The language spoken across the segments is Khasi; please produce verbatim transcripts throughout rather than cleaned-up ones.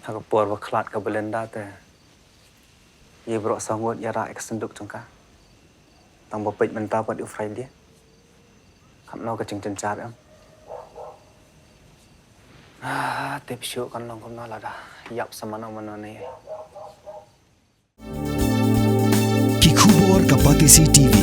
Ha ka por ba khlad ka Belinda te, ïa baroh saw ngut ïa rah ïa ka synduk jong ka. Tang ba peit mynta pat u Friday. Katno ka jingjynjar em. Ah, tip shuh kan long kumno lada ïap sa mano mano ne. Ki khubor ka Batesi T V.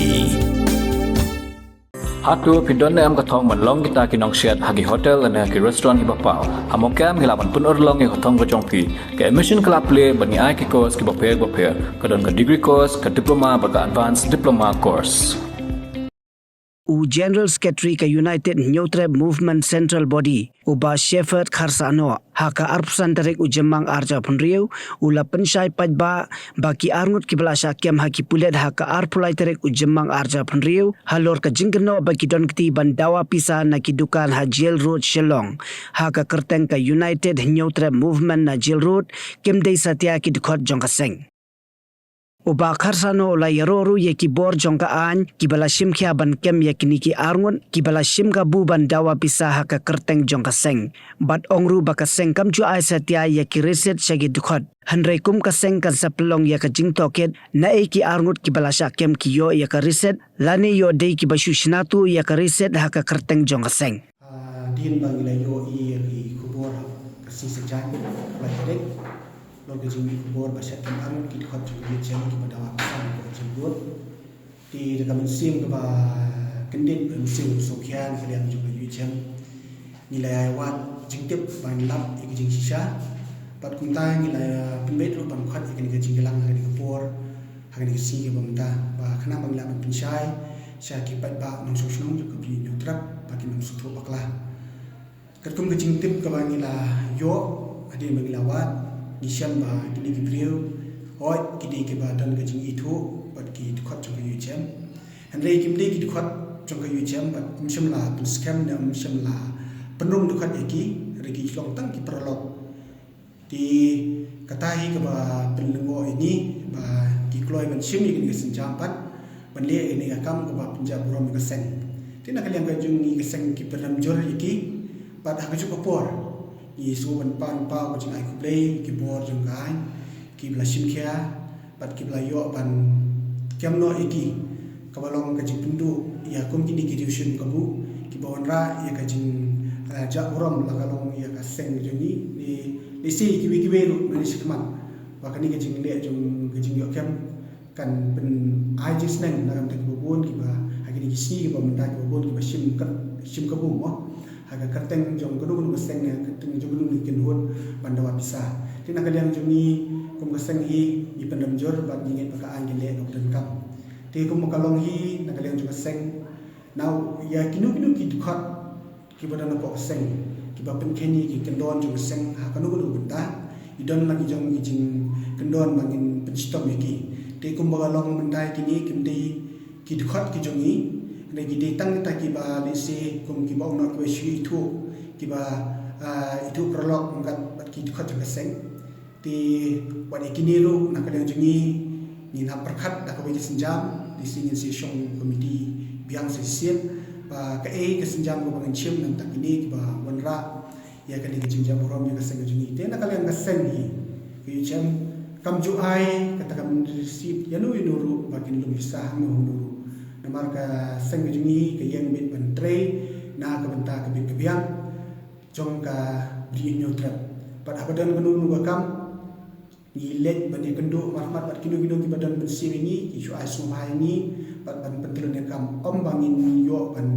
Hato phi don ne em ka thong ban long kita ki nongshet ha ki hotel ne ki restaurant kiba paw? Ha Mawkyrwat ngi lah ban pynurlong ïa ka thong ka jong phi. Ka admission ka la plie bad ngi ai ki course kiba pher ba pher. Ka don ka degree course, ka diploma bad ka advanced diploma course. U General Secretary ka United Hynñiewtrep Movement Central Body, u Bah Shepherd Kharsano, ha ka arphew san tarik u Jymmang arhajar arphew hynriew, u la pynshai paidbah ba ki arngut kiba la shah kem ha ki pulit ha ka arphew lai tarik u Jymmang arhajar arphew hynriew, halor ka jingkynnoh ba ki don kti ban dawa pisa na ki dukan ha Jail Road Shillong, ha ka kyrteng ka United Hynñiewtrep Movement na Jail Road, kim dei satia ki dkhot jong ka seng. U Bah Kharsano u la ïaroh ruh ïa ki bor jong ka aiñ kiba la shim khia ban kem ïa kine ki arngut kiba la shim kabu ban dawa pisa ha ka kyrteng jong ka seng. Bad ong ruh ba ka seng kam ju ai satia ïa ki receipt sha ki dkhot. Hynrei kum ka seng kan sa pynlong ïa ka jingtohkit naei ki arngut kiba la shah kem ki ïoh ïa ka receipt lane ïoh dei kiba shu shna tuh ïa ka receipt ha ka kyrteng jong ka seng. Ah, hadien ba ngi la ïohi ïa ki khubor ha ka sngi Saitjaiñ kaba lai tarik, long ka jingmih khubor ba shah kem arngut ki dkhot jong ka U H M kiba dawa pisa na ka Jail Road. Te da ka mynsiem kaba kyndit, ka mynsiem kaba sngewkhia na ka liang jong ka U H M, ngi la ïa wad jingtip ban lap ïa ka jingshisha. Bad kumta ngi la ïa pynbeit ruh ban khot ïa kane ka jingïalang ha kane ka por, ha kane ka sngi kaba mynta, ba khnang ba ngi lah ban pynshai sha ki paidbah nongshong shnong jong ka Bri Hynñiewtrep ba kin ym sngewthuh bakla. Katkum ka jingtip kaba ngi la ïoh hadien ba ngi la wad, ngi shem ba kine ki briew, hooid, ki dei kiba don ka jingithuh bad ki dkhot jong ka U H M. Hynrei kim dei ki dkhot jong ka U H M bad ym shym la pynskhem ne ym shym la pynrung dkhot ïa ki, hynrei ki long tang ki paralok. Te kata hi kaba pynlyngngoh ïa ngi ba ki kloi ban shim ïa kane ka sienjam pat ban leh ïa kane ka kam kaba pynjah burom ïa ka seng. Te na ka liang ka jong ngi ka seng ki pynrem jur ïa ki, bad ha kajuh ka por ngi sngewbha ban pan paw ka jingai khublei ki bor jong ka aiñ kiba la shim khia bad kiba la ïoh ban kem noh ïa ki, kaba long ka jingpynduh ïa kum kine ki riew shim kabu kiba wanrah ïa ka jing, eh, jah burom la ka long ïa ka seng jong ngi ne, lehse kiwei kiwei ruh nangne shakhmat, ba kane ka jingleh jong ka jingïoh kem kan pyn-ai jingsneng na ka bynta kiba bun kiba ha kine ki sngi kiba mynta, kiba bun kiba shim ka, shim kabu mo ha ka kyrteng jong kano kano ka seng ne ka kyrteng jong kano kano ka kynhun ban dawa pisa. Te na ka liang jong ngi kum ka seng hi ngi pynrem jur bad ngi ngeit ba ka aiñ kan leh kaba donkam. Te kumba ka long hi na ka liang jong ka seng, na ïa kino kino ki dkhot kiba don hapoh ka seng kiba pynkheiñ ïa ki kyndon jong ka seng ha kano kano ka bynta, ngi don la ki jong ki jingkyndon ba ngin pynshitom ïa ki. Te kumba ka long mynta ïa kine kim dei ki dkhot ki jong ngi, hynrei ki dei tang kita kiba lehse kum kiba ong noh kiba shu ithuh, kiba, ah, ithuh paralok ryngkat bad ki dkhot jong ka seng. Te wat ïa kine ruh na ka liang jong ngi ngin hap pyrkhat da kawei ka sienjam, lehse ngin sa shong komiti biang sa shisien ba kaei ka sienjam kaba ngin shim na bynta kine kiba wanrah ïa kane ka jingjah burom ïa ka seng ka jong ngi. Te na ka liang ka seng hi ka U H M kam ju ai kata ka receipt ïano ïano ruh ba kin lum pisa hangno hangno ruh. Namar ka seng ka jong ngi ka ïeng beit ban trei na ka bynta ka bit ka biang jong ka Bri Hynñiewtrep. Bad haba don kano kano ka kam ngi leit ban ïakynduh markhmat bad kino kino kiba don mynsiem ïa ngi, ki shu ai sngewbha ïa ngi bad ban pyntlot ïa ka kam, ym ba ngin ïoh ban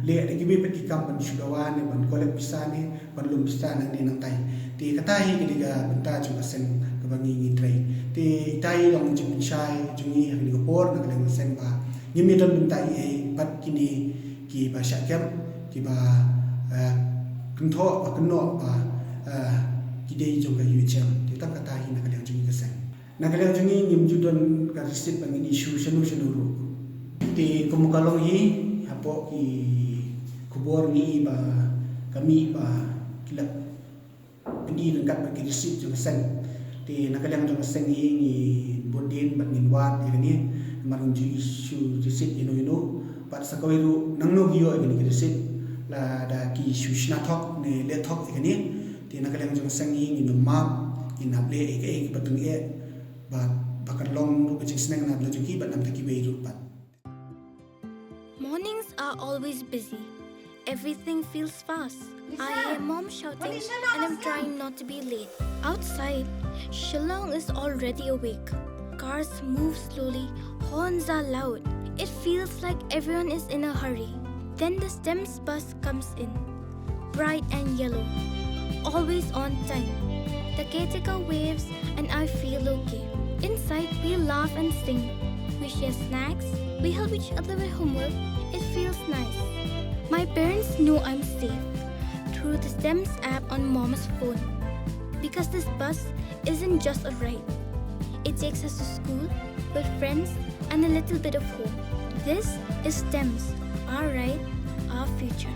leh da kiwei pat ki kam ban shu dawa ne ban collect pisa ne ban lum pisa nangne nangtai. Te kata hi ka dei ka bynta jong ka seng kaba ngi ngi trei. Te ita hi long jingpynshai jong ngi ha kane ka por na ka liang ka seng ba ngim ïadon bynta ei ei bad kine kiba shah kem, kiba, eh, kynthoh ba kynnoh ba, eh, ki dei jong ka U H M. Te tang kata hi na ka liang jong ngi ka seng. Na ka liang jong ngi ngim ju don ka receipt ba ngin issue shano shano ruh. Te kum ka long hi hapoh ki khubor ngi ba ka mih ba ki la pyni ryngkat bad ki receipt jong ka seng. Te na ka liang jong ka seng hi ngin bud dien bad ngin wad ïa kane, namar ngim ju issue receipt ïano ïano. Bad sa kawei ruh nangno ki ïoh ïa kane ki receipt, lada ki shu shna thok ne leh thok ïa kane. Te na ka liang jong ka seng hi ngin ym map Ki nap leh ïa kaei kaba phin ïeh, ba, ba kan long ruh ka jingsneng na bynta jong ki bad na bynta kiwei ruh pat. Mornings are always busy. Everything feels fast. I hear mom shouting and I'm trying not to be late. Outside, Shillong is already awake. Cars move slowly, horns are loud. It feels like everyone is in a hurry. Then the STEMS bus comes in. Bright and yellow. Always on time. The caretaker waves and I feel okay. Inside, we laugh and sing. We share snacks. We help each other with homework. It feels nice. My parents know I'm safe through the STEMS app on mom's phone. Because this bus isn't just a ride. It takes us to school, with friends, and a little bit of hope. This is STEMS, our ride, our future.